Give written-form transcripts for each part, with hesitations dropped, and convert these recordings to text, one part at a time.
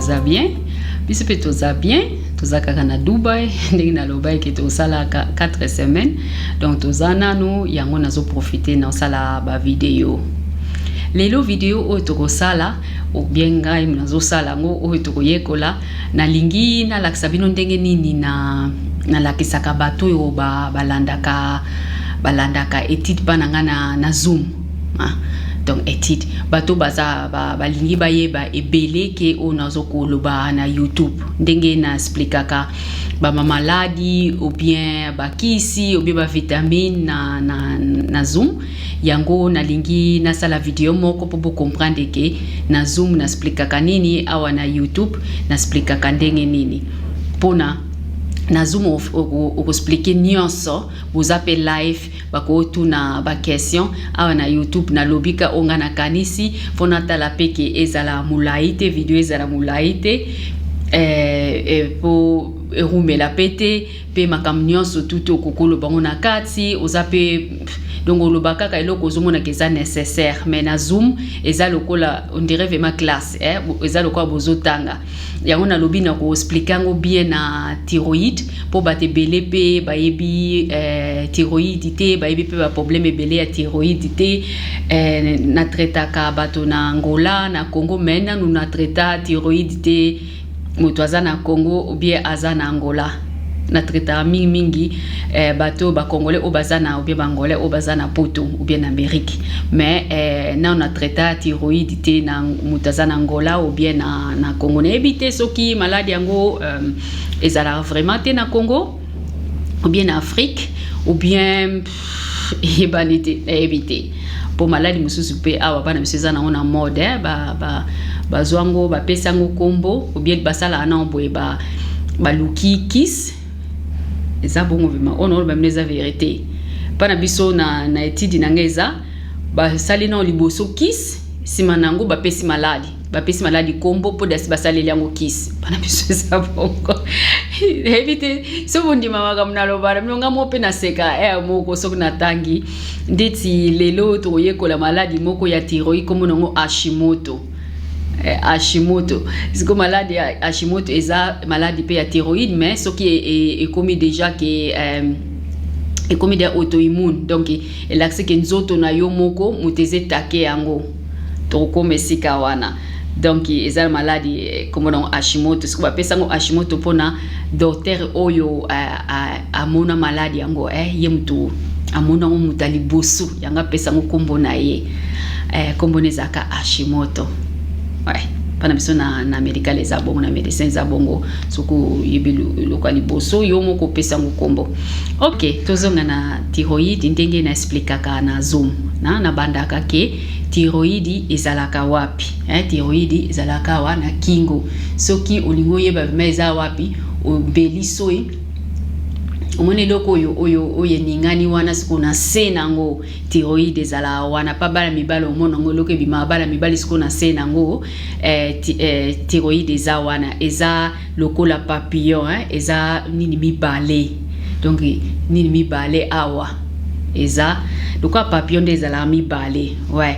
Boza bien? Biso mpe toza bien, toza kaka na Dubai. Ndenge nalobaki, tosalaka 4 semaines, donc toza nanu yango. Nazoprofite nasala bavideo lelo. Video oyo tokosala, ou bien ngai nazosala yango, oyo tokoyekola, nalingi nalakisa bino ndenge nini na nalakisaka bato oyo balandaka étude mpa na ngai na Zoom, ah. Donc étude, bato baza balingi bayeba ebele ke oyo nazokoloba na YouTube, ndenge na expliquaka bamamaladi ou bien bakisi ou bien bavitamine na Zoom. Yango nalingi nasala video moko mpo bocomprendre ke na Zoom naexpliquaka nini, awa na YouTube naexpliquaka ndenge nini. Mpona na Zoom okoexpliquer nyonso, boza mpe live, bakotuna baquestion. Awa na YouTube nalobi ka oyo nga nakanisi, mpo natala mpe ke ezala molai te, video ezala molai te, mpo erumela mpe te, mpe makambo nyonso tuti okokoloba ngo na kati oza mpe. Donc oloba kaka eloko ozomonaka eza nécessaire. Mais na Zoom eza lokola, on dirait vraiment classe, eh? Eza lokola bozotanga. Yango nalobi na koexpliquer yango bien na thyroïde, mpo bato ebele mpe bayebi thyroïde te, bayebi mpe baproblème ebele ya thyroïde te. Natraitaka bato na Angola, na Congo, mais nanu natraita thyroïde te moto aza na Congo ou bien aza na Angola. Natraitaka mingimingi bato bacongolais oyo baza na, ou bien bangolais oyo baza na Poto ou bien na Amérique, mais nano natraita thyroïde te na moto aza na Angola ou bien na Congo. Nayebi te soki maladi yango ezalaka vraiment te na Congo ou bien na Afrique ou bien eyebani te, nayebi te. Mpo maladi mosusu mpe awa bana biso eza nango na mode, eh, bazwa yango, bapesi yango nkombo ou bien basalaka nango boye, baluki kisi. Eza bongo vraiment oyo naoloba bino eza vérité. Mpa na biso na étude na ngai, eza basali nao liboso kisi, nsima na yango bapesi maladi, bapesi maladi nkombo mpo dasi basaleli yango kisi. Mpana biso eza bongo, nayebi te so bondima makambo naloba na bino. Nga mo mpe naseka moko soki natangi. Ndeti lelo tokoyekola maladi moko ya thyroïde, kombo nango Hashimoto. Hashimoto, siko maladi ya Hashimoto eza maladi mpe ya thyroïde, mais soki ekomi déjà ke ekomi de auto-immune, donc elakisi ke nzoto na yo moko moto eza attaquer yango. Tokokoma esika wana. Donc eza maladi kombo nango Hashimoto. Siko bapesa yango Hashimoto mpona docteur oyo amona maladi yango, ye moto amona yango moto ya liboso, yango apesa yango nkombo na ye. Nkombo na ezalaka Hashimoto, ouais. Mpana biso na médical eza bongo, na médecin eza bongo, soki oyebi eloko ya liboso, yo moko opesa yango nkombo. Ok, tozonga na thyroïde. Ndenge na expliquaka na Zoom, na nabandaka ke thyroïde ezalaka wapi, eh? Thyroïde ezalaka awa na kingo. Soki olingi oyeba vraiment eza wapi, obeli soi, omoni eloko oyo eningani wana, sikoyo na se nango thyroïde ezalaka wana. Pa bana mibali, omona yango, eloko ebimaka bana mibali, sikoyo na se nango thyroïde eza wana. Eza lokola papillon, eh? Eza nini mibale, donc nini mibale awa, eza lokola papillon nde ezalaka mibale, ouais.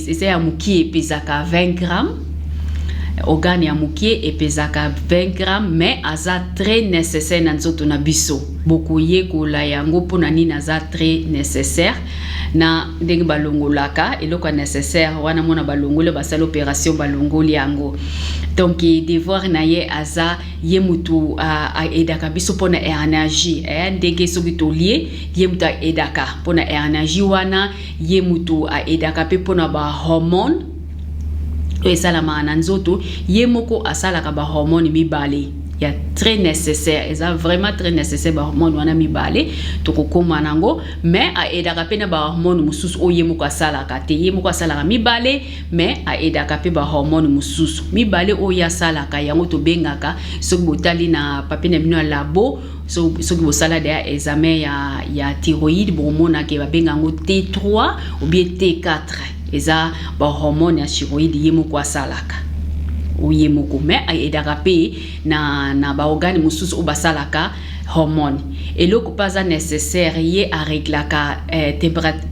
Eza ya mokie, epesaka 20 gramme. Organe ya mokie epesaka 20 gramme, mais aza très nécessaire na nzoto na biso. Bokoyekola yango mpona nini aza très nécessaire, na ndenge balongolaka eloko ya nécessaire wana. Mona balongoli, basali opération, balongoli yango. Donc devoir na ye aza ye mutu aaidaka biso mpona énergie, ndenge soki tolie, ye mutu aaidaka mpona énergie wana. Ye mutu aaidaka mpe mpona bahormone oyo esalamaka na nzoto. Ye moko asalaka bahormone mibale ya très nécessaire, eza vraiment très nécessaire, bahormone wana mibale tokokóma nango. Mais aaidaka mpe na bahormone mosusu oyo ye moko asalaka te. Ye moko asalaka mibale, mais aaidaka mpe bahormone mosusu mibale oyo asalaka. Yango tobengaka, soki botali na papier na bino ya labo, soki bosala deya examen ya thyroïde, bokomonake babenga yango T3 ou bien T4. Eza bahormone ya thyroïde ye moko asalaka, ye moko, mais aaidaka mpe na baorgane mosusu oyo basalaka hormone. Eloko mpe aza nécessaire, ye areglaka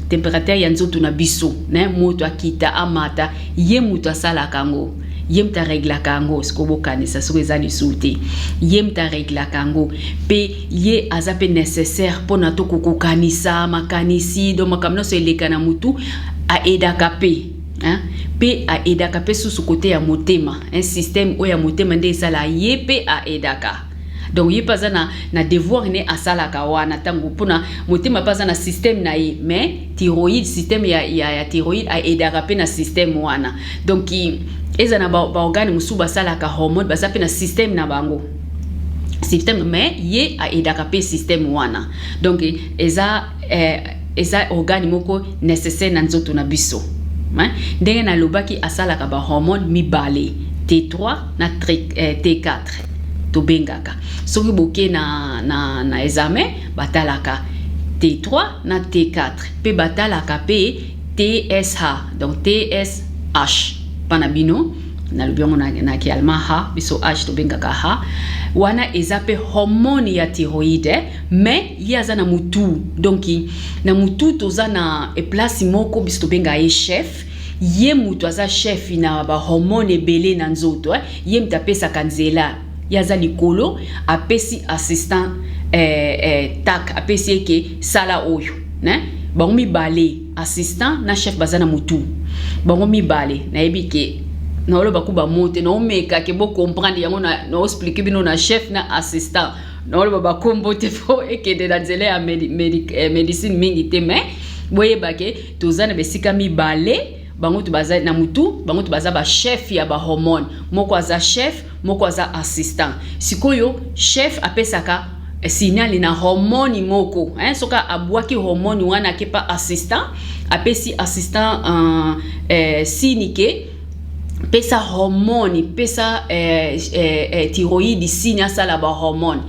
température ya nzoto na biso, ne moto akita amata, ye moto asalaka yango. Ye moto areglaka yango. Sikoyo bokanisa soki eza lisusu te, ye moto areglaka yango. Mpe ye aza mpe nécessaire mpona tokokokanisa makanisi. Donc makambo nyonso eleka na motu, aaidaka mpe, hein? Mpe aaidaka mpe susu kote ya motema, un système oyo ya motema nde esala ye mpe aaidaka. Donc ye mpe aza na devoir ne asalaka wana ntango mpona motema mpe aza na système na ye. Mais thyroïde, système ya thyroïde aaidaka mpe na système wana. Donc eza na baorgane ba mosusu basalaka hormone, baza mpe na système na bango, système, mais ye aaidaka mpe système wana. Donc eza organe moko nécessaire na nzoto na biso, hein? Ndenge nalobaki, asalaka bahormone mibale, T3 na T4. Tobengaka soki boke na examen, batalaka T3 na T4, mpe batalaka mpe TSH. Donc TSH mpa na bino, nalobi yango na kiallemand H, biso H tobengaka H. Wana eza mpe hormone ya thyroïde, mais ye aza na mutu. Donc na mutu toza na place moko biso tobengaka ye chef. Ye mutu aza chef na bahormone ebele na nzoto, eh? Ye mutu apesaka nzela, ye aza likolo, apesi assistant tak, apesi ye ke sala oyo, ne? Bango mibale, assistant na chef, baza na mutu bango mibale. Nayebi ke naoloba ku bamo te, naomeka ke bocomprendre yango. Naoexpliquer bino na chef na assistant, naoloba bakombo te mpo ekende na nzela ya médecine mingi te. Mais boyeba ke toza na besika mibale, bango to baza na mutu, bango to baza bachef ya bahormone. Moko aza chef, moko aza assistant. Sikoyo chef apesaka signal na hormone moko, hein, soki abwaki hormone wana, akepa assistant, apesi assistant signe ke pesa hormone, pesa thyroïde signe asala bahormone.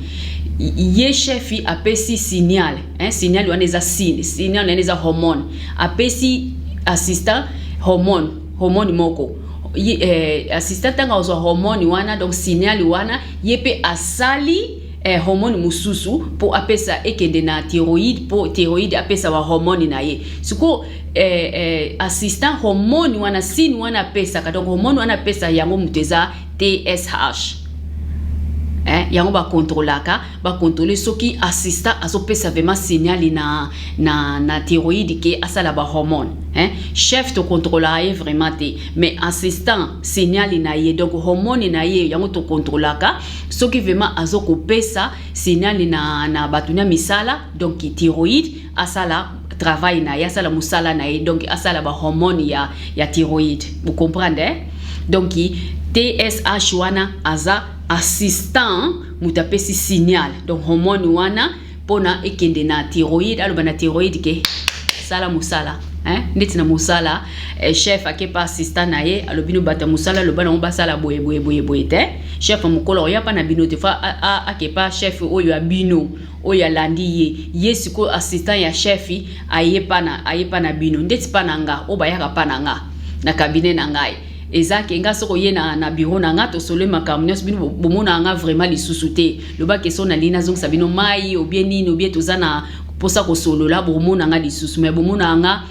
Ye chef apesi signal, hein, signal wana eza signe, signal wana eza hormone. Apesi assistant hormone moko. Assistant ntango azwa hormone wana, donc signal wana, ye mpe asali hormone mosusu mpo apesa, ekende na thyroïde mpo thyroïde apesa bahormone na ye. Sikoyo assistant, hormone wana, signe wana apesaka, donc hormone wana apesa yango moto eza TSH, yango bakontrolaka, bakontrole soki assistant azopesa vraiment signal na thyroïde ke asala bahormone, hein? Chef tokontrolaka ye vraiment te, mais assistant, signal na ye, donc hormone na ye, yango tokontrolaka soki vraiment azokopesa signal na bato na misala. Donc thyroïde asala travail na ye, asala mosala na ye, donc asala bahormone ya thyroïde. Bocomprendre, eh? Donc TSH wana aza assistant, moto apesi signal, donc hormone wana mpona ekende na thyroïde, aloba na thyroïde ke sala mosala, hein? Neti na mosala, chef akepa assistant na ye, alobi no bato ya mosala, aloba nango basala boye boye boye boye te. Chef mokolo oya mpa na bino te, fa akepa chef oyo ya bino, oyo alandi ye. Ye sikoyo assistant ya chef aye pa na bino, ndeti mpa na nga, oyo bayaka mpa na nga na cabinet na ngai. Eza ke nga soki oye na bureau na nga, tosole makambo nyonso, bino bomona nga vraiment lisusu te. Lobaki so nalingi nazongisa bino mai obie nini, obie toza na mposa kosolola, bomona nga lisusu. Mais bomona nga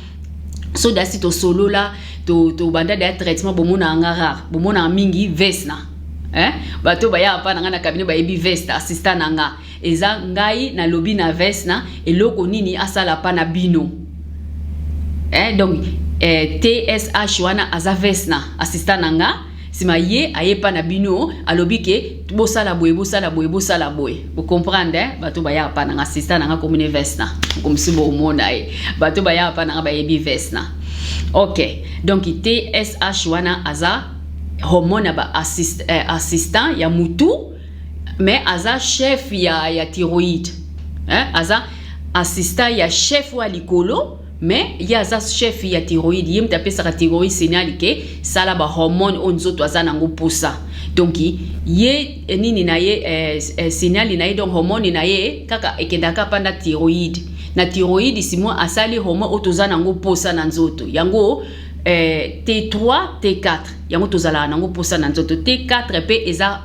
so dasi tosolola, tobanda to deya traitement, bomona nga rare, bomona mingi Vesna, eh? Bato bayaka mpa na nga na cabinet bayebi Vesna, assistant na nga. Eza ngai nalobi na Vesna eloko nini asala mpa na bino, eh? Donc TSH wana aza Vesna, assistant na nga. Nsima ye aye mpa na bino, alobi ke bosala boye, bosala boye, bosala boye. Bocomprendre, eh? Bato bayaka mpa na nga, assistant na nga komine Vesna, komisi bomona ye. Bato bayaka mpa na nga bayebi Vesna. Ok, donc TSH wana aza hormone ya ba assistant ya mutu, mais aza chef ya thyroïde, hein? Aza assistant ya chef wa likolo, mais ye aza chef ya thyroïde. Ye moto apesaka thyroïde signal ke sala bahormone oyo nzoto aza nango mposa. Donc ye nini na ye, signal na ye, donc hormone na ye kaka ekendaka mpa na thyroïde. Na thyroïde simo asali hormone oyo toza nango mposa na nzoto. Yango T3, T4, yango tozalaka nango mposa na nzoto. T4 mpe eza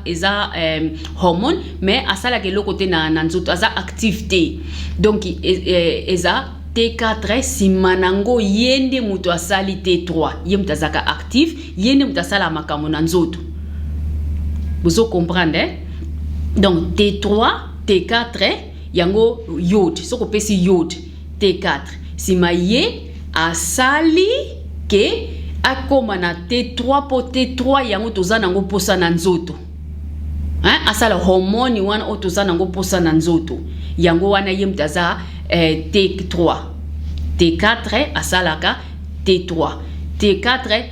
hormone, mais asalaka eloko te na nzoto, aza active te. Donc eza T4, nsima nango ye nde moto asali T3. Ye moto azalaka actif, ye nde moto asalaka makambo na nzoto. Bozo comprendre, eh? Donc T3, T4, yango iode. Soki opesi iode, T4, nsima ye asali ke akóma na T3, mpo T3 yango toza nango mposa na nzoto, hein? Asala hormone wana oyo toza nango mposa na nzoto. Yango wana ye moto aza T3. T4 asalaka T3. T4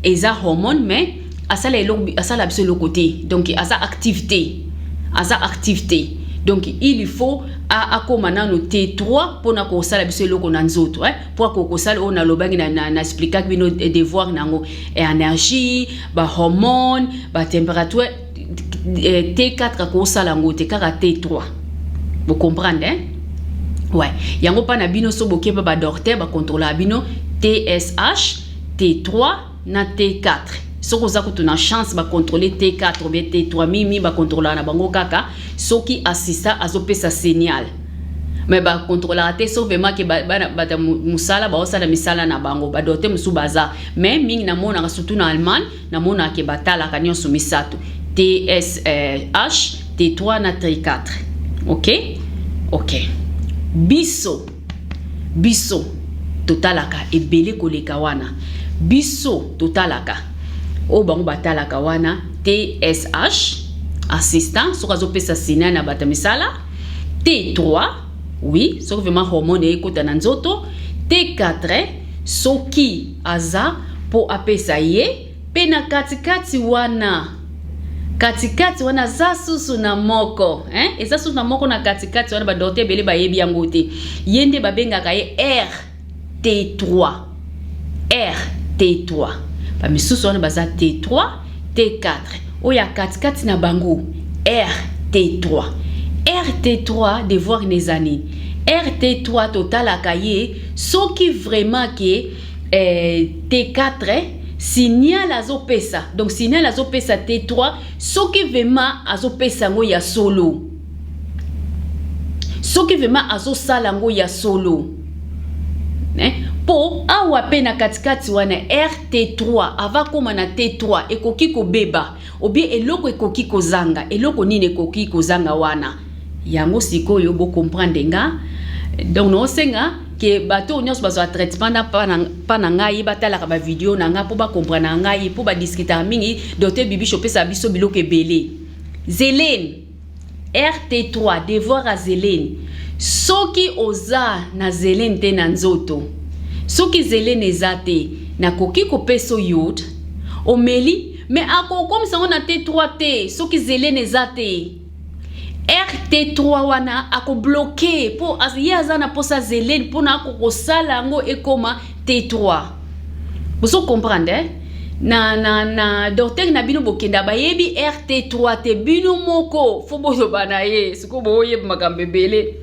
eza hormone, mais asala eloko, asala biso eloko te. Donc aza active te, aza active te. Donc il faut akóma nano T3 mpona kosala biso eloko na nzoto, eh? Mpo akokosala oyo nalobaki na expliquaki bino devoir nango, énergie, bahormone, batempérature. T4 akosala yango te, kaka T3. Bocomprendre, hein? Ouais, yango mpa na bino so boke mpe badocteur bakontrolaka bino TSH, T3 na T4. Soki oza kutu na chance bacontrôle T4 ou bien T3 mimi, bakontrolaka na bango kaka soki assistant azopesa signal, mais bakontrolaka te so vraiment ke bato mosala baosala misala na bango. Badocteur mosusu baza, mais mingi namonaka, surtout na Allemagne, namonaka ke batalaka nyonso misato: TSH, T3 na T4. Ok, biso totalaka ebele koleka wana. Biso totalaka oyo bango batalaka wana: TSH, assistant soki azopesa signal na bato ya misala; T3, oui, soki vraiment hormone ekota na nzoto; T4 soki aza mpo apesa ye. Mpe na katikati wana, katikati wana aza susu na moko, hein? Eza susu na moko na katikati wana, badocteur ebele bayebi yango te. Ye nde babengaka ye RT3. RT3, bamisusu wana baza T3, T4. Oyo ya katikati na bango, RT3. RT3, devoir na eza nini? RT3, totalaka ye soki vraiment ke T4 signal azopesa, donc signal azopesa T3, soki vraiment azopesa yango ya solo, soki vraiment azosala yango ya solo, eh? Mpo awa mpe na katikati wana, RT3, ava kóma na T3, ekoki kobeba obie eloko ekoki kozanga. Eloko nini ekoki kozanga wana? Yango sikoyo bocomprendre nga. Donc naosenga ke bato oyo nyonso bazwa traitement na mpa na ngai batalaka bavideo na ngai mpo bacomprendre na ngai, mpo badiskutaka mingi. Docteur Bibiche opesaka biso biloko ebele. Selen RT3, devoir ya selen: soki oza na selen te na nzoto, soki selen eza te, nakoki kopesa iode omeli, mais akokomisa yango na T3 te. Soki selen eza te, RT3 wana akobloquer, mpo ye aza na mposa selen mpona akokosala yango ekóma T3. Bozo comprendre, eh? Na docteur na bino bokenda, bayebi RT3 te. Bino moko fo boloba na ye. Sikoyo boyeba makambo ebele,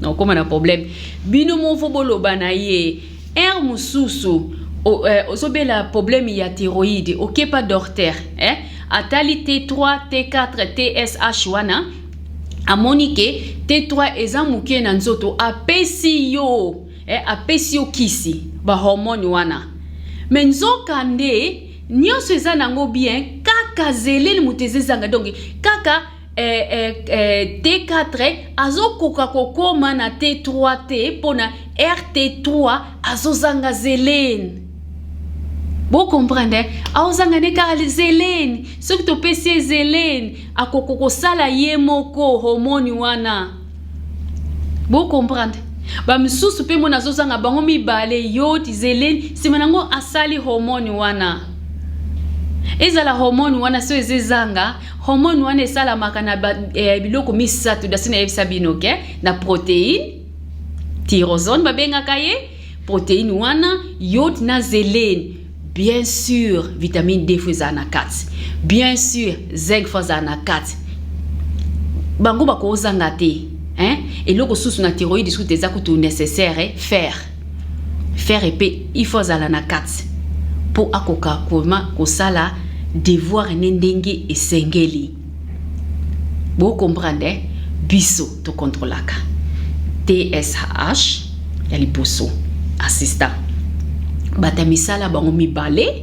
nakóma na problème. Bino moko fo boloba na ye. R mosusu ozobela problème ya thyroïde, okepa docteur, eh? Atali T3, T4, TSH wana, amoni ke T3 eza moke na nzoto, apesi yo, apesi yo kisi, bahormone wana. Mais nzoka nde nyonso eza nango bien, kaka selen moto eza ezanga. Donc kaka T4 azokoka kokóma na T3 te, mpona RT3 azozanga selen. Bocomprendre, aozanga nde kaka selen. Soki topesi ye selen, akoka kosala ye moko hormone wana. Bocomprendre? Bamisusu mpe mona azozanga bango mibale, iode, selen. Nsima nango asali hormone wana. Ezala hormone wana, so eza ezanga hormone wana, esalamaka na biloko misato dasi nayebisa bino ke na protéine tyrosine, babengaka ye protéine wana, iode na selen. Bien sûr vitamine D fo ezala na kati, bien sûr zinc fo azala na kati. Bango bakozanga te, hein? Eloko susu na thyroïde suku eza kutu nécessaire, fer. Fer epe il faut azala na kati mpo akoka koma kosala devoir ne ndenge esengeli. Bocomprendre, eh? Biso tokontrolaka TSH, Ya liboso, assistant, bato ya misala bango mibale,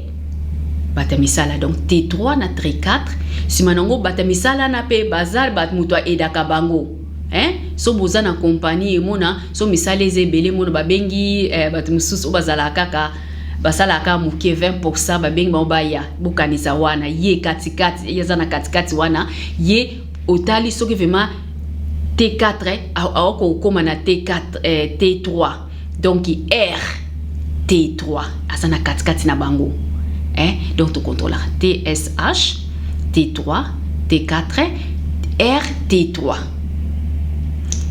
bato ya misala, donc T3 na T4. Nsima nango, bato ya misala na mpe baza bato, moto aedaka bango, hein? So boza na compagnie, emona so misala eza ebele, emona babengi bato mosusu oyo bazalaka kaka, basalaka moke, 20, babengi bango baya bokanisa wana. Ye katikati, ye aza na katikati wana. Ye otali soki vraiment T4 aokokóma na T4, T3, donc R T3 aza na katikati na bango, eh? Donc tokontrolaka TSH, T3, T4, R T3.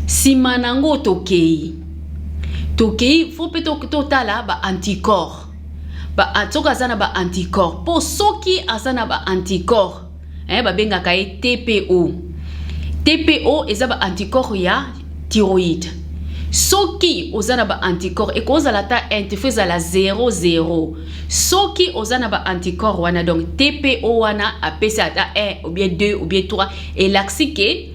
Nsima nango tokei fo mpe totala baanticorps ba, soki aza na baanticorps, mpo soki aza na baanticorps, babengaka ye TPO. TPO eza baanticorps ya thyroïde. Soki oza na baanticorps, ekozala ata 1 te, fo ezala 0 0. Soki oza na baanticorps wana, donc TPO wana apesi ata 1 ou bien 2 ou bien 3, elakisi ke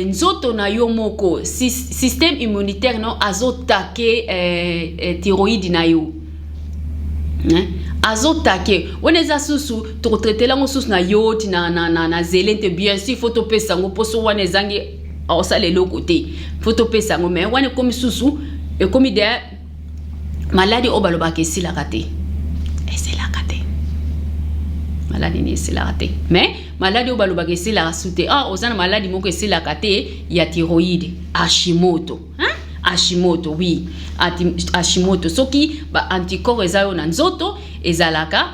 nzoto na yo moko, système immunitaire no azotake thyroïde na yo, hein? Azotake wana eza susu, tokotraitela yango susu na iode na zele te. Bien sûr, fo topesa yango, mposo wana ezangi, aosala eloko te, fo topesa yango. Mais wana ekomi susu, ekomi de maladi oyo balobaka esilaka te. Esilaka te. Maladi nini esilaka te? Mais maladi oyo balobaka esilaka su te. Ah, oza na maladi moko esilaka te ya thyroïde, Hashimoto, hein? Hashimoto, oui, Hashimoto. Soki baanticorps eza yo na nzoto, ezalaka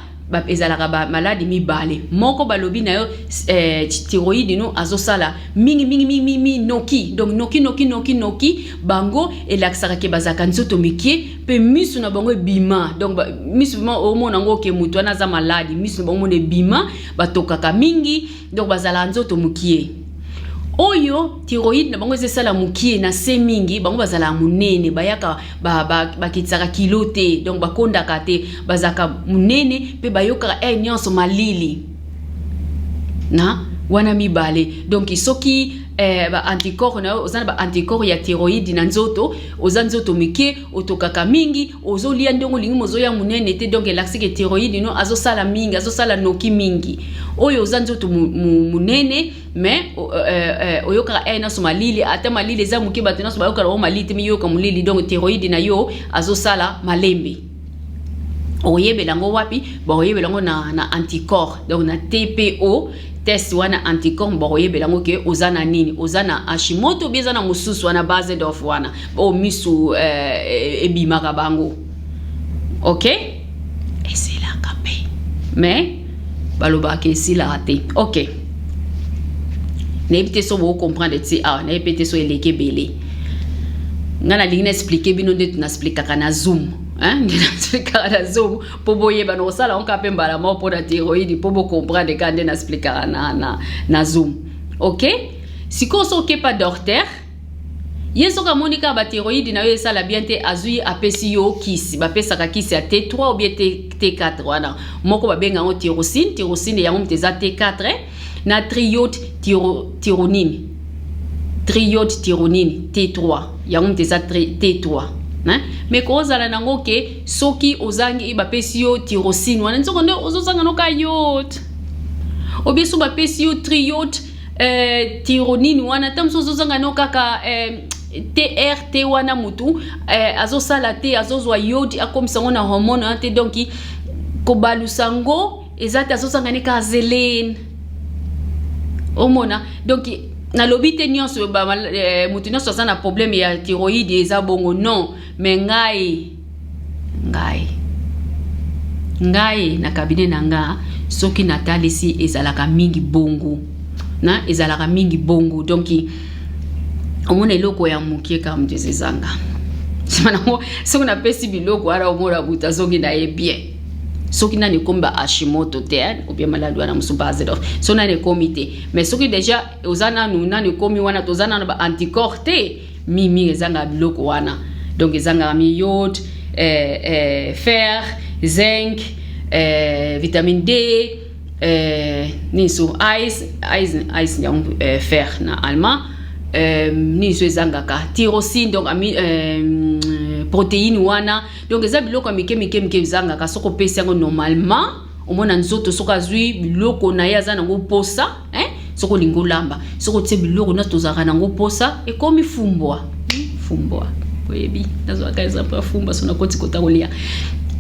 bamaladi mibale. Moko balobi na yo thyroïde no azosala mingi mingi mingi mingi, noki, donc noki noki noki noki. Bango elakisaka ke bazalaka nzoto mike, mpe miso na bango ebima. Donc miso vraiment, omona yango ke moto wana aza maladi, miso na bango mona ebima, batokaka mingi, donc bazalaka nzoto mokie. Oyo thyroïde na bango eza esala mokie na se mingi, bango bazalaka monene, bayaka bakitisaka kilo te, donc bakondaka te, bazalaka monene mpe bayokaka nyonso malili na wana mibale. Donc soki baanticorps na yo, oza na baanticorps ya thyroïde na nzoto, oza nzoto mike, otokaka mingi, ozolia ndenge olingi, mozoya monene te, donc elakisi ke thyroïde no azosala mingi, azosala noki mingi. Oyo oza nzoto monene, mais oyokaka nyonso malili, ata malili eza moke, bato nyonso bayokaka bango malili te, miyoka molili, donc thyroïde na yo azosala malembe. Oyebela yango wapi? Bakoyebela yango na anticorps, donc na TPO test wana, anticorps. Bakoyebela yango ke oza na nini, oza na Hashimoto bi eza na mosusu wana, Basedow wana oyo misu ebimaka bango. Ok, esilaka mpe, mais balobaka esilaka te. Ok, nayebi te so bocomprendre ti awa, nayebi mpe te so eleki ebele. Ngai nalingi na expliquer bino nde naexplikaka na Zoom, nde naexplikaka na Zoom mpo boyeba na kosala ngo kaka mpe mbala moko mpo na thyroïde, mpo bocomprendre kaka nde naexplikaka na Zoom. Ok, sikoyo so okepa docteur, ye soki amoni kaka bathyroïde na yo esala bien te, azwi, apesi yo kisi. Bapesaka kisi ya T3 ou bien T4 wana. Moko babenga yango tyrosine. Tyrosine yango moto eza T4 na triiodthyronine. Triiodthyronine T3, yango moto eza T3, hein? Mais kozala nango ke soki ozangi, bapesi yo tyrosine wana, nzoko nde ozozanga noka iode, obie so bapesi yo triiode thyronine wana, ta mosusu ozozanga no kaka TRT wana. Mutu azosala te, azozwa iode, akomisa yango na hormone wana te, donc kobalusa yango eza te, azozanga ne kaka Selen. Omona, donc nalobi te nyonso, motu nyonso aza na problème ya thyroïde eza bongo, non. Mais ngai na cabinet na nga, soki natalisi, ezalaka mingi bongo na ezalaka mingi bongo. Donc omona eloko ya mokie kaka moto ezezanga. Nsima nango, soki napesi biloko wana, omona moto azongi na ye bien. Soki nani ekomi ba Hashimoto te, ou bien maladi wana mosusu, Basedow, so nani ekomi te. Mais soki déjà oza nanu, nani ekomi wana, toza nanu ba anticorps te mingi, ezangaka biloko wana. Donc ezangaka mi iode, fer, zinc, vitamine D, nini so Eisen, Eisen, Eisen yango fer na allemand, nini so ezangaka tyrosine, donc ami protéine wana. Donc eza biloko ya mike mike mike ezangaka. Soki opesi yango normalement, omona nzoto soki azwi biloko na ye aza nango posa, hein? Soki olingi olamba, soki otie biloko nyonso tozalaka nango posa, ekomi fumbwa. Fumbwa oyebi, nazwaka exemple ya fumbwa. So nakoti kota kolia,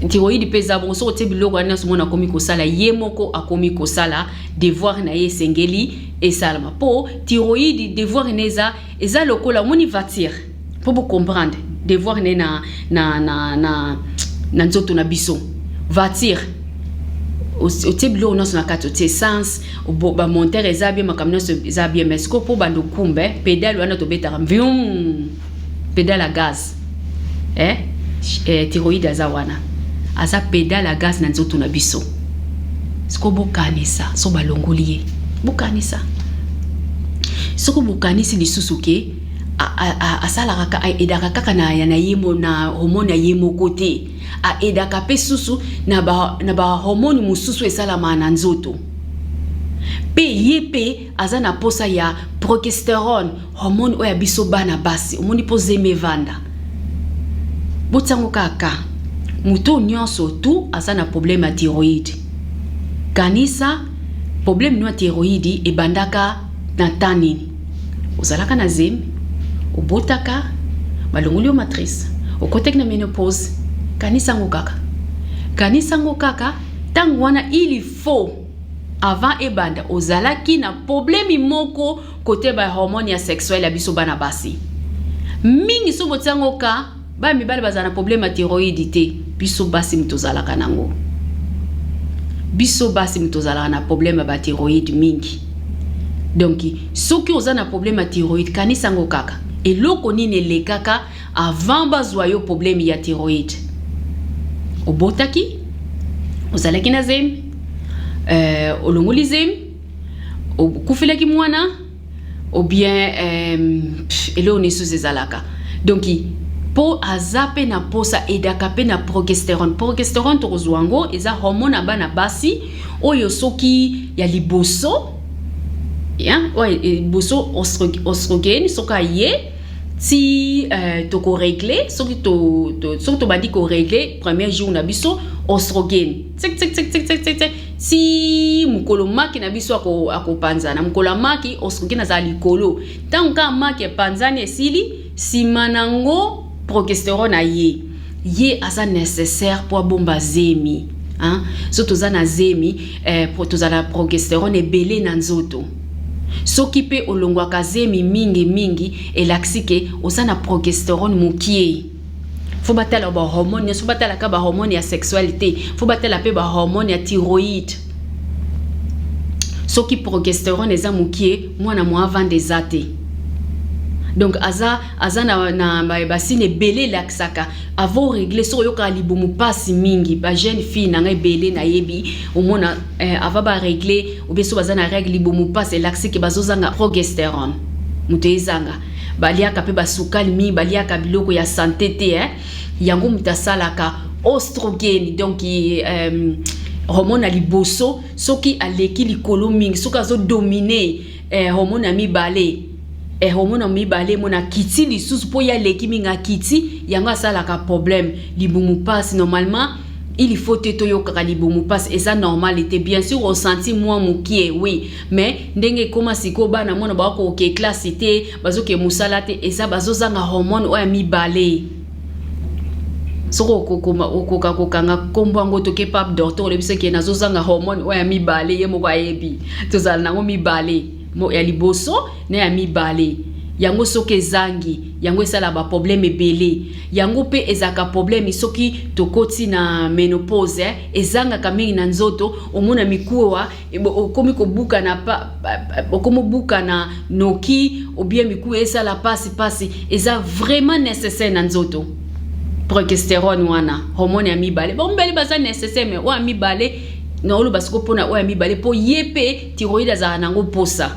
thyroïde mpe eza bongo. Soki otie biloko wana nyonso, mona akomi kosala ye moko, akomi kosala devoir na ye esengeli esalama. Mpo thyroïde, devoir na eza lokola omoni voiture. Mpo bocomprendre devoir na ye na nzoto na biso, voiture otie biloko nyonso na kati, otie essence, bamoteur eza bien, makambo nyonso eza bien. Mais sikoyo mpo banda okumba, pédale wana tobetaka mvium, pédale ya gaz, eh? Eh, thyroïde aza wana, aza pédale ya gaz na nzoto na biso. Sikoyo bokanisa so balongoli ye, bokanisa soki bokanisi lisusu ke asalaka, aaidaka kaka na ye na hormone ya ye moko te, aaidaka mpe susu na bahormone mosusu esalamaka na nzoto. Mpe ye mpe aza na posa ya progestérone, hormone oyo ya biso bana basi. Omoni, mpo zemi evanda, botiango kaka moto nyonso tu aza na problème ya thyroïde. Kanisa problème no ya thyroïde ebandaka na temps nini? Ozalaka na zemi, obotaka, balongoli yo matrice, okotaki na ménopause. Kanisa yango kaka, kanisa yango kaka. Ntango wana, il faut avant ebanda, ozalaki na problème moko kote bahormone ya sexuelle ya biso bana basi mingi. So botiango ka bana mibali bazala na problème ya thyroïde te, biso basi moto ozalaka nango. Biso basi moto ozalaka na problème ya bathyroïde mingi. Donc soki oza na problème ya thyroïde, kanisa yango kaka, eloko nini elekaka avant bazwa yo problème ya thyroïde? Obotaki, ozalaki na zemi, olongoli zemi, okufelaki mwana, ou bien eloko nini ezalaka. Donc mpo aza mpe na posa, aaidaka mpe na progestérone. Progestérone tokozwa yango, eza hormone ya bana basi oyo soki ya liboso, oyo liboso oestrogène, soki aye ti tokorégler, soki tobandi korégler premier jour na biso, oestrogène tik tik tik tik tik tik tik ti mokolo maki na biso akopanzana. Mokolo ya maki, oestrogène azala likolo. Ntango kaka maki epanzani, esili, nsima nango progestérone aye. Ye aza nécessaire mpo abomba zemi, hein? So toza na zemi, tozala progestérone ebele na nzoto. Soki mpe olongwaka zemi mingi mingi, elakisi ke oza na progestérone mokie. Faut batala bahormone nyonso, batalaka bahormone ya sexuelle te, faut batala mpe bahormone ya thyroïde. Soki progestérone eza mokie, mwana mwa avanda eza te. Donc aza na basigne ebele elakisaka avant règle. Soki oyokaka libumu mpasi mingi, bajeune fille na ngai ebele nayebi, omona avant barégler ou bien so baza na règle, libumu mpasi, elakisi ke bazozanga progestérone. Moto ezanga, baliaka mpe basukali mingi, baliaka biloko ya santé te, eh? Yango moto asalaka oestrogène. Donc hormone ya liboso soki aleki likolo mingi, soki azodominer hormone ya mibale, hormone ya mibale mona akiti lisusu mpo ye aleki mingi, akiti, yango asalaka problème libumu mpasi. Normalement il faut te toyokaka libumu mpasi, eza normal te. Bien sûr osenti mwa mokie, oui, mais ndenge ekóma sikoyo, bana mwana bakokoke classe te, bazoke mosala te, eza bazozanga hormone oyo ya mibale. Soki okoka kokanga nkombo yango, toke pa docteur, olobi soki nazozanga hormone oyo ya mibale, ye moko ayebi. Tozala nango mibale, ya liboso na ya mibale. Yango soki ezangi, yango esala baproblème ebele. Yango mpe ezalaka problème soki tokoti na ménopause, ezangaka mingi na nzoto. Omona mikuwa okomi kobukana, okomi obukana noki, ou bien mikuwa esala pasi pasi. Eza vraiment nécessaire na nzoto, progestérone wana, hormone ya mibale. Bango mibale baza nécessaire, mais oyo ya mibale naoloba siko mpona oyo ya mibale, mpo ye mpe thyroïde azalaka nango posa,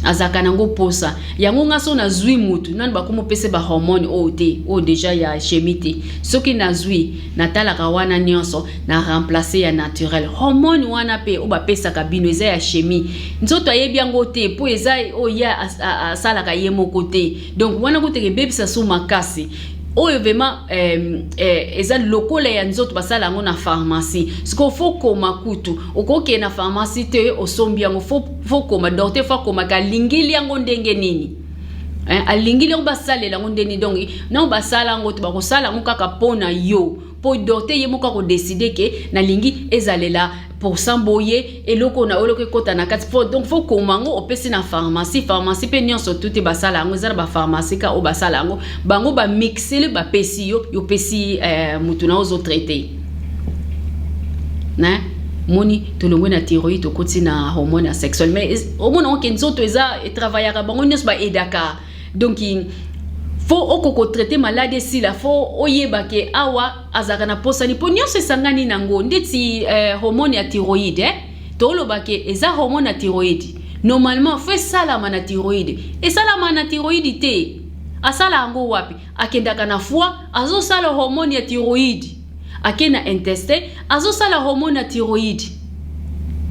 azalaka nango posa. Yango nga so nazwi mutu nanu bakomi opesa bahormone oyo te, oyo déjà ya chimie te, soki nazwi, natalaka wana nyonso na remplace ya naturel. Hormone wana mpe oyo bapesaka bino eza ya chimie, nzoto ayebi yango te, mpo eza oyo ye asalaka ye moko te. Donc wana koteka ebebisa so makasi. Oyo vraiment eza lokola ya nzoto, basala yango na pharmacie. Sikoyo faut koma kutu, okokende na pharmacie te, osombi yango, faut koma docteur, faut akomaka alingeli yango ndenge nini, eh, alingeli yango, basalela yango ndenge nini. Donc ntango basala yango te, bakosala yango kaka mpo na yo, mpo docteur ye moko akodécider ke nalingi ezalela pourcent boye, eloko na eloko ekɔta na kati. Faut donc faut koma yango, opesi na pharmacie. Pharmacie mpe nyonso tu te basala yango, eza na bapharmacie ka oyo basala yango, bango bamixele, bapesi yo, yo opesi mutu na ozotraiter na moni. Tolongwe na thyroïde, tokoti na hormone ya sexuelle. Mais omona oke nzoto eza etravaillaka, bango nyonso baaidaka. Donc faut okoka kotraiter maladie esila, faut oyeba ke awa azalaka na posani, mpo nyonso esangani nango. Ndeti hormone ya thyroïde, eh? Toloba ke eza hormone ya thyroïde, normalement faut esalama na thyroïde. Esalama na thyroïde te, asala yango wapi? Akendaka na foie, azosala hormone ya thyroïde, ake na intestin, azosala hormone ya thyroïde.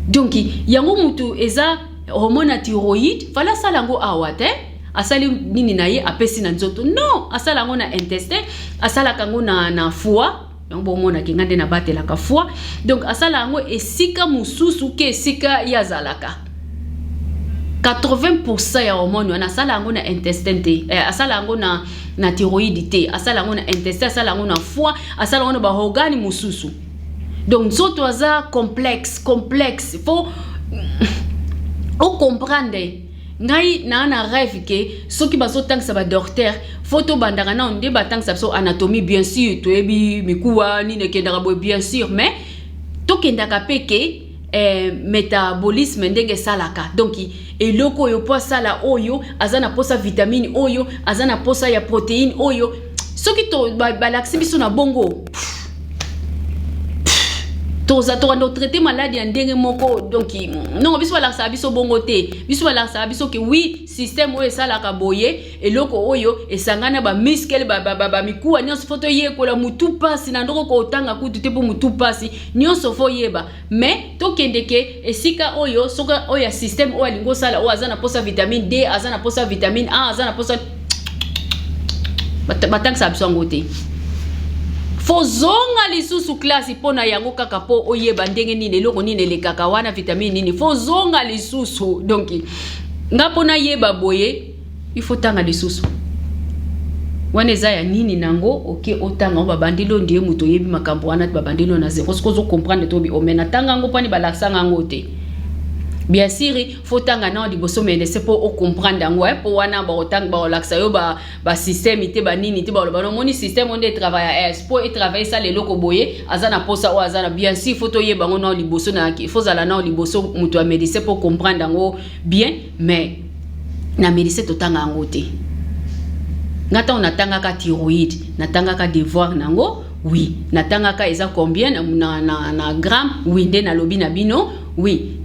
Donc yango mutu eza hormone ya thyroïde, fala asala yango awa te, asali nini na ye, apesi na nzoto. Non, asala yango na intestin, asalaka yango na foie. Yango bomonaki nga nde nabatelaka foie. Donc asala yango esika mosusu ke esika ye azalaka. 80% ya hormone wana asala yango na intestin te, asala yango na thyroïde te, asala yango na intestin, asala yango na foie, asala yango na baorgane mosusu. Donc nzoto aza complexe, complexe, faut ocomprendre. Ngai naa na rêve ke soki bazotangisa badocteur, faut tobandaka nano nde batangisa biso anatomie. Bien sûr toyebi mikuwa nini ekendaka boye, bien sûr, mais tokendaka mpe ke métabolisme ndenge esalaka. Donc eloko oyo mpo asala oyo, aza na posa vitamine oyo, aza na posa ya protéine oyo. Soki balakisi biso na bongo, toza tokanda kotraiter maladie ya ndenge moko. Donc non, biso balakisaka biso bongo te. Biso balakisaka biso ke oui, système oyo esalaka boye, eloko oyo esangani na bamuscle, bamikuwa nyonso, faut toyekola. Mutu mpasi na ndoko kotanga kutu te, mpo mutu mpasi nyonso faut yeba. Mais tokende ke esika oyo, soki oyo ya système oyo alingi osala oyo, aza na posa vitamine D, aza na posa vitamine A, aza na posa, batangisaka biso yango te. Faut zonga lisusu classe mpo na yango kaka, mpo oyeba ndenge nini, eloko nini elekaka wana, vitamine nini, faut zonga lisusu. Donc nga mpo nayeba boye, il faut tanga lisusu wana eza ya nini nango. Oke otanga ngo, babandeli oyo ndie moto oyebi makambo wana, babandeli oyo na zero. Soki ozocomprendre tobi ome natanga yango mpani balakisanga yango te. Bien sûr faut tanga nao liboso médecin mpo ocomprendre yango, mpo wana bakolakisa yo basystème te, banini te, baloba nomoni système oyo nde etravaille s mpo etravaille, esala eloko boye, aza na posa oyo, aza na. Bien sûr faut toyeba yango nao liboso, na faut zala nao liboso moto ya médecin mpo comprendre yango bien. Mais na médecin totanga yango te. Nga ntango natangaka thyroïde, natangaka devoir nango, oui, natangaka eza combien na gramme, oui, nde nalobi na bino, oui,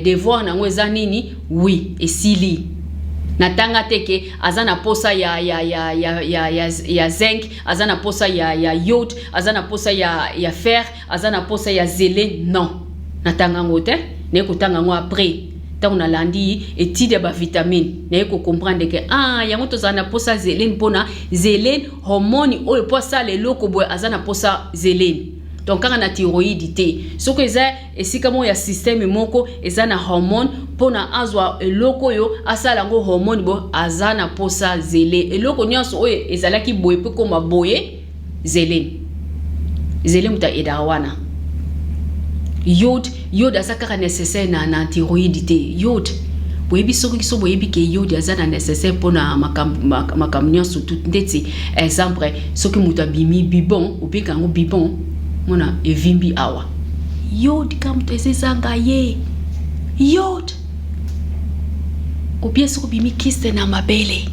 devoir nango eza nini, oui, esili. Natanga te ke aza na posa ya zinc, aza na posa ya iode, aza na posa ya fer, aza na posa ya zele. Non, natanga yango te. Naye kotanga yango après, ntango nalandi étude ya bavitamine, naye kocomprendre ke ah, yango tozala na posa selene, mpona selene hormone oyo mpo asala eloko boye, aza na posa selene. Donc kaka na thyroïde te, soki eza esika moko ya système moko eza na hormone, mpona azwa eloko oyo asala yango hormone boye, aza na posa zele. Eloko nyonso oyo ezalaki boye mpe koma boye, selene, zele moto aaidaka wana. Iode, iode aza kaka nécessaire na thyroïde te. Iode boyebi, soki so boyebi ke iode aza na nécessaire mpona makambo nyonso tu. Ndeti exemple, soki moto abimi bubon, obika yango bubon, mona evimbi awa, iode ka moto eza ezanga ye iode. Obie soki obimi kyste na mabele,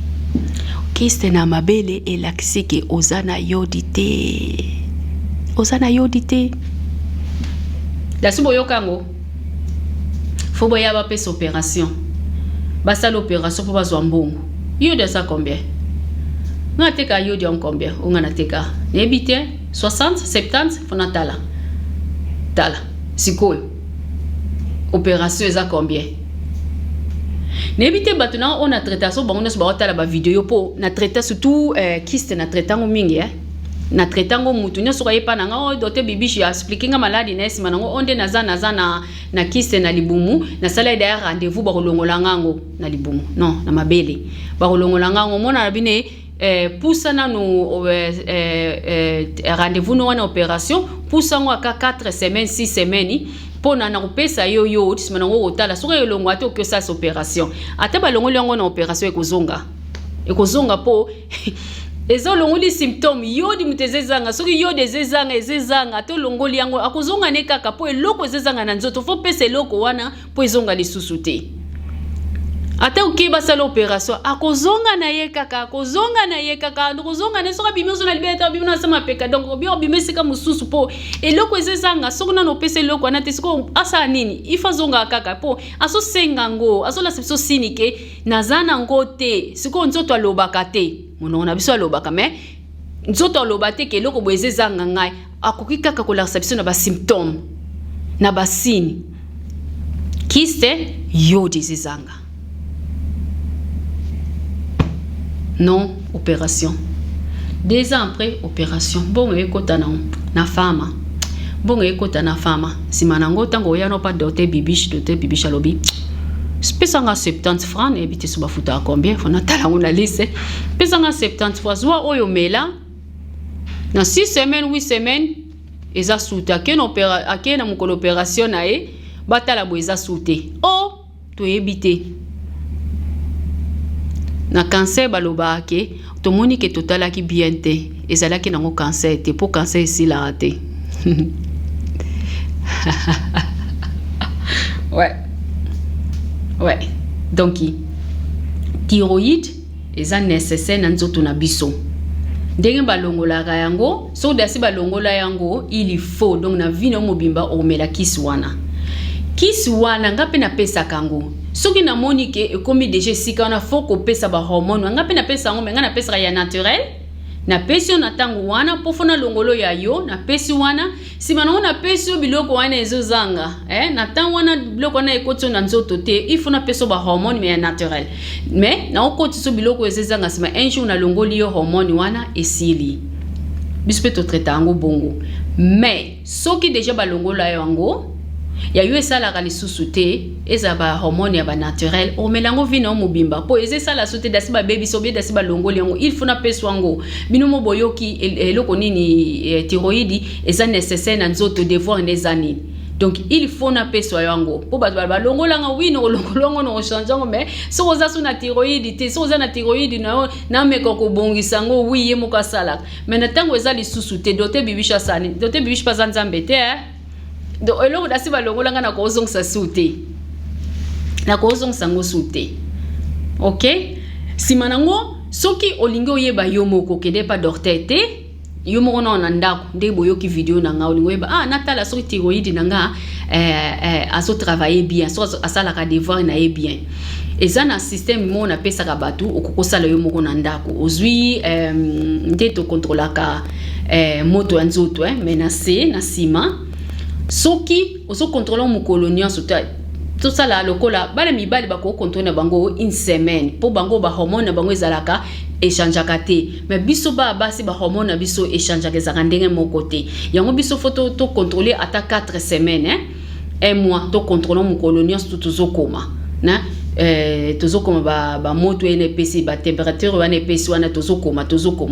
kyste na mabele elakisi ke oza na iode te, oza na iode te. Lasi boyoka yango, faut boya bapesa opération, basala opération mpo bazwa mbongo. Iode eza combien? Nga nateka iode yango combien? O nga nateka, nayebi te, 60, 70, faut natala tala sikoyo opération eza combien. Nayebi te bato na oyo na traita so bango nyonso baotala bavideo mpo na traita surtout kyste na traita yango mingi Na traita yango mutu nyonso soki ayepa na nga oyo docteur Bibiche aexpliquer nga maladi na ye, nsima nango oyo nde naza na kyste na libumu. Nasala ye d'ailleurs rendez-vous, bakolongola nga yango na libumu, non, na mabele, bakolongola nga yango. Mona na bino pusa nanu rendez-vous no wana opération, pusa yango aka 4 semaines, 6 semaines, mpona na kopesa yo yo nsima nango kotala soki elongwa te, oki osalisa opération. Ata balongoli yango na opération, ekozonga, ekozonga mpo eza olongoli symptôme. Iode moto eza ezanga, soki iode eza ezanga, eza ezanga, ata olongoli yango, akozonga ne kaka, mpo eloko eza ezanga na nzoto. Faut pesa eloko wana mpo ezonga lisusu te. Ata oke basala opération, akozonga na ye kaka, akozonga na ye kaka, akozonga na ye. Soki abimi, ozo na libele te, abimi na se mapeka, donc obi obima esika mosusu mpo eloko eza ezanga. Soki nano opesa eloko wana te, sikoyo asala nini? Ifo azonga kaka mpo azosenga yango, azolasa biso sini ke naza nango te. Sikoyo nzoto alobaka te, monoko na biso alobaka, mais nzoto aloba te ke eloko boye eza ezanga ngai. Akoki kaka kolakisa biso na basymptôme, na basigne. Kyste, iode eza ezanga. Non, opération 2 ans après opération, mbongo ekota na fama, mbongo ekota na fama. Nsima nango, ntango oya no pa docteur Bibiche, docteur Bibiche alobi: pesanga 70 francs. Nayebi te so bafutaka combien, faut natala yango na liste. Pesanga 70 francs, zwa oyo, mela na 6 semaines, 8 semaines, eza su te. Ake na mokolo opération na ye, batala boye, eza su te. O toyebi te na cancer, balobaka ke tomoni ke totalaki bien te, ezalaki nango cancer te, mpo cancer esilaka te. Ouais, donc thyroïde eza nécessaire na nzoto na biso. Ndenge balongolaka yango, soki dasi balongola yango, il faut donc na vie na yo mobimba omela kisi wana. Kisi wana, nga mpe napesaka yango. Soki namoni ke ekomi déjà esika wana, faut kopesa bahormone, nga mpe napesa yango. Mais nga napesaka ya naturel. Napesi yo na ntango wana mpo faut nalongolo ya yo, napesi wana. Nsima nango, napesi yo biloko wana ezozanga na ntango wana, biloko wana ekoti yo na nzoto te, il faut napesa yo bahormone, mais ya naturel. Mais naokotisa yo biloko eza ezanga, nsima un jour nalongoli yo hormone wana, esili. Biso mpe totraita yango bongo. Mais soki déjà balongola yo yango, ya yo esalaka lisusu te, eza bahormone ya banaturel, omela yango vie na yo mobimba, mpo eza esala so te. Dasi babebisi obie, dasi balongoli yango, il faut napesa yango. Bino mo boyoki eloko nini? Thyroïde eza nécessaire na nzoto, devoir nde eza nini? Donc il faut napeswa yango mpo bato balongolanga. Oui, na kolongola yango, na kochanger yango, mais soki oza so na thyroïde te, soki oza na thyroïde na yo, nameka kobongisa yango. Oui, ye moko asalaka, mais na ntango eza lisusu te, docteur Bibiche asali. Docteur Bibiche mpe aza nzambe te, eh? Donc eloko dasi balongolanga, na kozongisa su te, na kozongisa yango su te. Ok, nsima nango, soki olingi oyeba yo moko, okende pa docteur te, yo moko nao na ndako. Ndenge boyoki video na nga, olingi oyeba: ah, natala soki thyroïde na nga azotravaille bien, soki asalaka devoir na ye bien. Eza na système moko napesaka bato, okoki kosala yo moko na ndako. Ozwi nde tokontrolaka moto ya nzoto, mais na se na nsima, soki ozokontrole mokolo nyonso, tosala lokola bana mibali bakokontrole na bango une semaine, mpo bango bahormone na bango ezalaka echangeaka te. Mais biso baa basi, bahormone na biso echangeaka, ezalaka ndenge moko te. Yango biso faut tocontrôle ata 4 semaines, hein? Un mois, tocontrôle mokolo nyonso tozokoma na tozokoma bamoto wana epesi batempérature wana, epesi wana, tozokoma.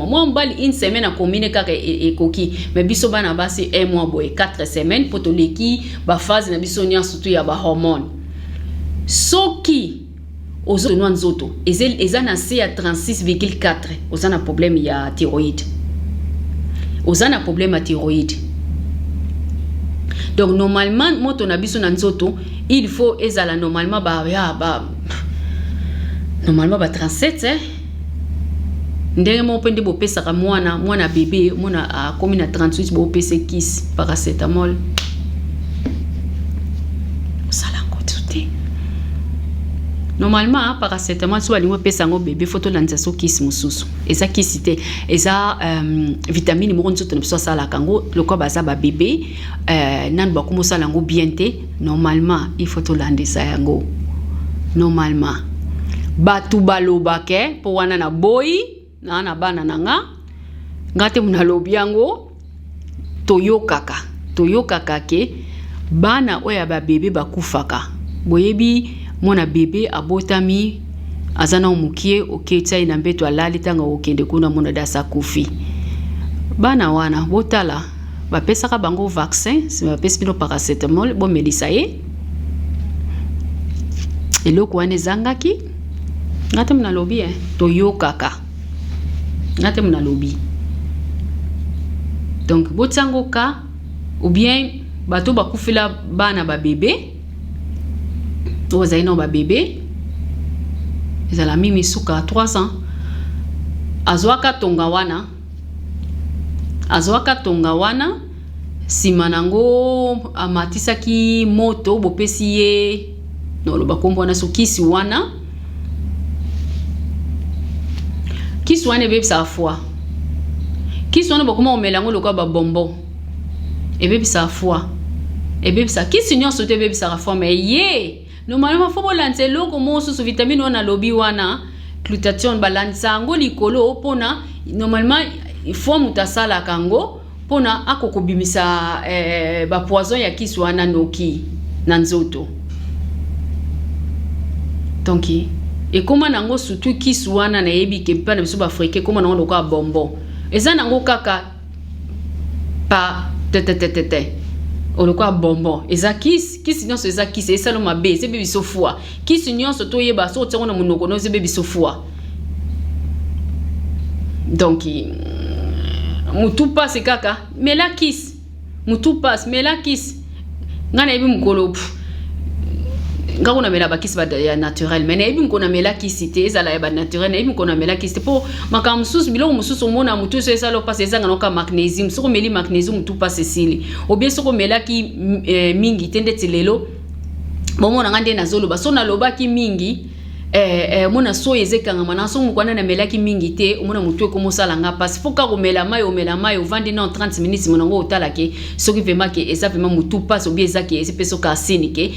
Mwa mobali, une semaine akomine kaka, ekoki. Mais biso bana basi, un mois boye, 4 semaines, mpo toleki baphase na biso nyonso tu ya bahormone. Soki ozonwa nzoto eza na se ya 36,4, oza na problème ya thyroïde, oza na problème ya thyroïde. Donc normalement, moto na biso na nzoto, il faut ezala normalement ba ya ba normalement ba 37, eh? Ndenge moko mpe nde bopesaka mwana bébé, mwana akomi na 38, bopesa kisi paracétamol, osala yango te. Normalement paracétamol, so balingi opesa yango bébé, faut tolandisa so kisi mosusu. Eza kisi te, eza vitamine moko nzoto na biso asalaka yango. Lokola baza babébé, nanu bakoma osala yango bien te, normalement il faut tolandisa yango normalement. Bato balobake mpo wana na boyi na na bana na nga nga te nalobi yango. Toyokaka, toyokaka ke bana oyo ya babebe bakufaka. Boyebi, mwana bebe abotami, aza nao mokie, oketia ye na mbeto, alali, ntango akokende kuna, mona dasi akufi. Bana wana, botala, bapesaka bango vaccin, nsima bapesi bino paracetamol, bomelisa ye. Eloko wana ezangaki nga te, nalobi eh, toyokaka, nga te nalobi. Donc botiango ka ou bien bato bakufela bana babebe oyo bazali nao babebe, ezala mimi suka 3 ans, azwaka tonga wana, azwaka tonga wana, nsima nango amatisaki moto, bopesi ye, noloba nkombo wana, so kisi wana, kisi wana ebebisaka foie. Kisi wana bakoma komela yango lokola babonbon, ebebisaka foie, ebebisaka. Kisi nyonso te ebebisaka foie, mais ye normalement faut bolandisa eloko mosusu, vitamine wana alobi wana, glutathione, balandisa yango likolo mpona normalement foie moto asalaka yango mpona akokobimisa bapoison ya kisi wana noki na nzoto. Donc ekóma nango, surtout kisi wana, nayebi ke mpe na biso baafricain, ekóma nango lokola bonbon, eza nango kaka pa tetetetete, lokola bonbon. Eza kisi, kisi nyonso eza kisi, esala mabe, eza ebe biso foie. Kisi nyonso toyeba, soki otiango na monoko no, eza ebe biso foie. Donc mutu pasi kaka, mela kisi, mutu pasi, mela kisi. Ngai nayebi mokolo nga kuna mela bakisi ya naturel, mais nayebi mokolo namela kisi te, ezala ya banaturel, nayebi mokolo namela kisi te. Mpo makambo mosusu, biloko mosusu, omona motu so esala mpasi, ezanga noka magnésium. Soki omeli magnésium, motu mpasi esili. Obie soki omelaki mingi te, ndeti lelo bomona nga nde nazoloba, so nalobaki mingi, omona soyi eza ekangama na so moko wana. Namelaki mingi te, omona motu ekomosala nga mpasi. Faut kaka komela mai, omela mai, ovandi na 30 minutes, mona ngo, otala ke soki vraiment ke eza vraiment motu mpasi, obie eza ke eza mpe soki asini ke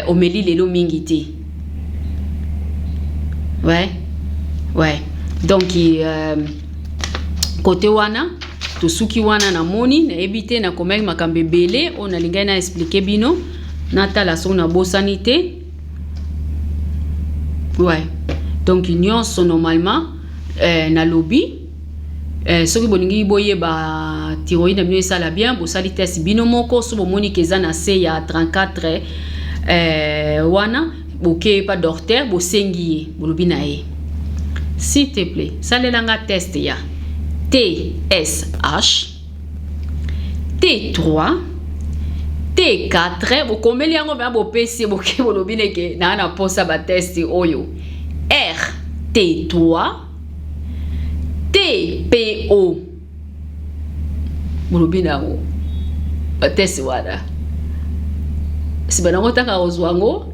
omeli lelo mingi te. Ouais, donc côté wana tosuki wana. Namoni, nayebi te, nakomaki makambo ebele oyo nalingai na expliquer bino. Natala soki nabosani te. Ouais, donc nyonso normalement nalobi. Soki bolingi boyeba thyroïde na bino esala bien, bosali test bino moko. So bomoni ke eza na se ya 34 wana, boke pa docteur, bosengi ye, bolobi na ye: "S'il te plaît, salelanga test ya TSH, T3, T4." Bokomeli yango mpenza, bopesi, boke, bolobi neke naa na posa batest oyo: RT3, TPO. Bolobi na yango batest wana, nsima nango ntaka kozwa yango,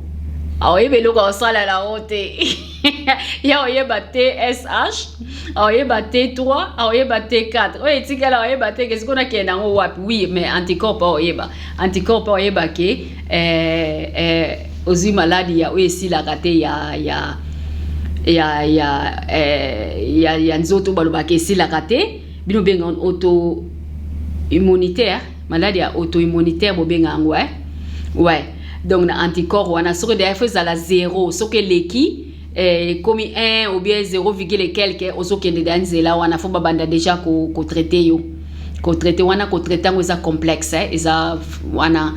aoyeba eloko akosala yango te. Ya oyeba TSH, aoyeba T3, aoyeba T4, oyo etikala aoyeba te ke sikoyo nakende yango wapi. Oui, mais anticorps mpe aoyeba, anticorps mpe aoyeba ke ozwi maladi ya oyo esilaka te ya nzoto, balobaka esilaka te. Bino benga auto immunitaire, maladi ya auto immunitaire bobenga yango, eh? Ouais, donc na anticorps wana, soki deya faut ezala 0, soki eleki, ekomi 1 ou bien 0 virgule quelque, ozokende deya nzela wana, faut babanda déjà kotraiter yo, kotraiter wana. Kotraiter yango eza complexe, eh? Eza wana,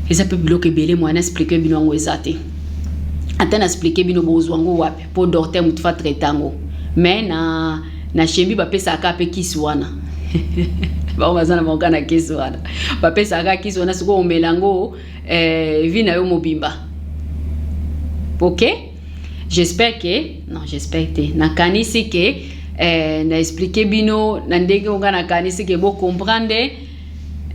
eza mpe biloko ebele, mwana expliquer bino yango eza te. Ata na expliquer bino, bozwa yango wapi? Mpo docteur motu fa traiter yango. Mais na chimie bapesaka mpe kisi wana, bango baza na bango na kisi wana, bapesaka kisi wana, sikoyo omela yango vie na yo mobimba. Ok, j'espère que, non, j'espère te, nakanisi ke na expliquer bino na ndenge oyo nga nakanisi ke bocomprendre.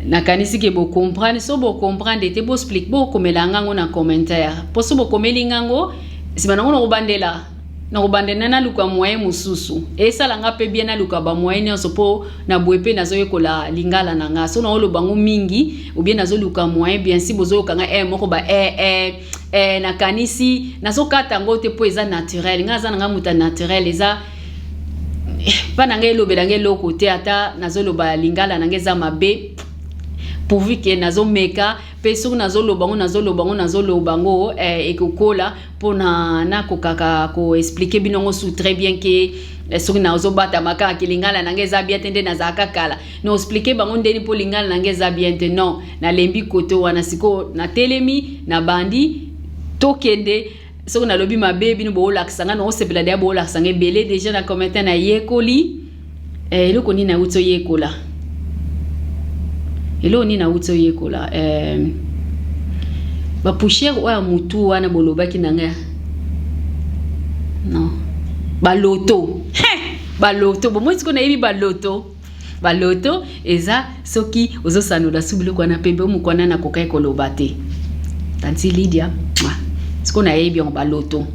Nakanisi ke bocomprendre. So bocomprendre te, boexpliquer, bokomela ngango na commentaire. Mpo so bokomeli ngango, nsima nango nakobandela, nakobandela, naluka moyen mosusu esalanga mpe bien, naluka bamoyen nyonso, mpo na boye mpe nazoyekola lingala na nga. So naoloba ngo mingi, obie nazoluka moyen bien. Si bozoyoka nga moko ba Nakanisi nazokata yango te mpo eza naturel. Ngai aza na ngai moto ya naturel, eza mpa na ngai, elobela ngai eloko te. Ata nazoloba lingala na ngai eza mabe, pourvu que nazomeka. Mpe soki nazoloba ngo, nazoloba ngo, nazoloba ngo, ekokola mpona nakokaka koexpliquer bino ngo su très bien que soki nazobatama kaka lingala na ngai eza bien te, nde nazalaka kala na expliquer bango ndeni mpo lingala na ngai eza bien te. Non, nalembi kote wana. Sikoyo natelemi, nabandi, tokende. Soki nalobi mabe, bino boolakisa ngai, naosepela deya. Boolakisa ngai ebele déjà na commentaire. Nayekoli eloko nini? Nauti oyekola eloko nini? Nauti oyekola bapoussière oyo ya mutu wana bolobaki na ngai. Non, baloto, baloto. Bomoi sikoyo nayebi baloto. Baloto eza soki ozosanola su biloko wana pembe. Omoko wana nakokaki koloba te. Tanti Lydia, sikoyo nayebi yango, baloto,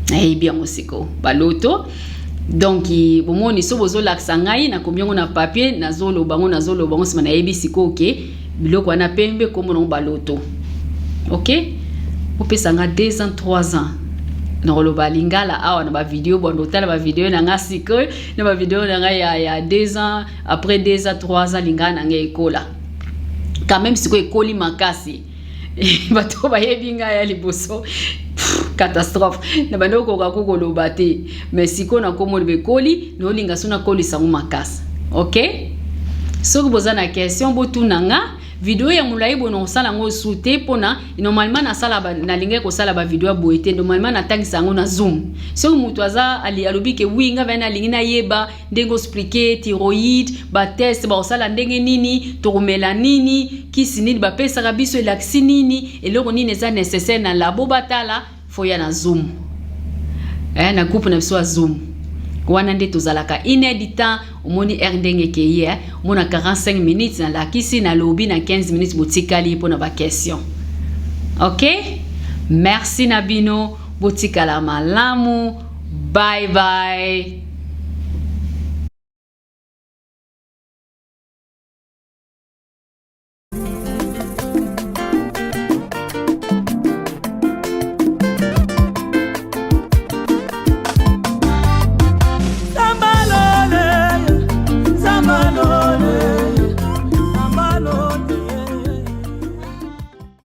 nayebi yango sikoyo, baloto. Donc bomoni, so bozolakisa ngai, nakomi yango na papier, nazoloba yango, nazoloba yango, nsima nayebi sikoyo ke biloko wana pembe kombo nango baloto. Ok, opesa nga 2 ans, 3 ans, nakoloba lingala awa na bavideo. Bondo otala bavideo na nga sikoyo, na bavideo na ngai ya 2 ans, après 2 ans, 3 ans, lingala na ngai ekola quand même. Sikoyo ekoli makasi. Bato bayebi ngai ya liboso, catastrophe, na bandi okoka ko koloba te, mais sikoyo nakomoloba, ekoli. Naolinga so nakolisa yango makasi. Ok, soki boza na question, botuna nga. Video ya molai boye nakosala yango su te, mpona normalement nasala, nalingaki kosala bavideo ya boye te. Normalement natangisa yango na Zoom. Soki moto aza, alobi ke oui, nga vani alingi nayeba ndenge oexpliquer thyroïde, batest bakosala ndenge nini, tokomela nini, kisi nini bapesaka biso, elakisi nini, eloko nini eza nécessaire na labo batala, foya na Zoom, na groupe na biso ya Zoom wana nde tozalaka une heure du temps. Omoni heure ndenge ekei, omona 45 minutes nalakisi, nalobi na 15 minutes, botikali mpona baquestion. Ok, merci na bino, botikala malamu, bye bye.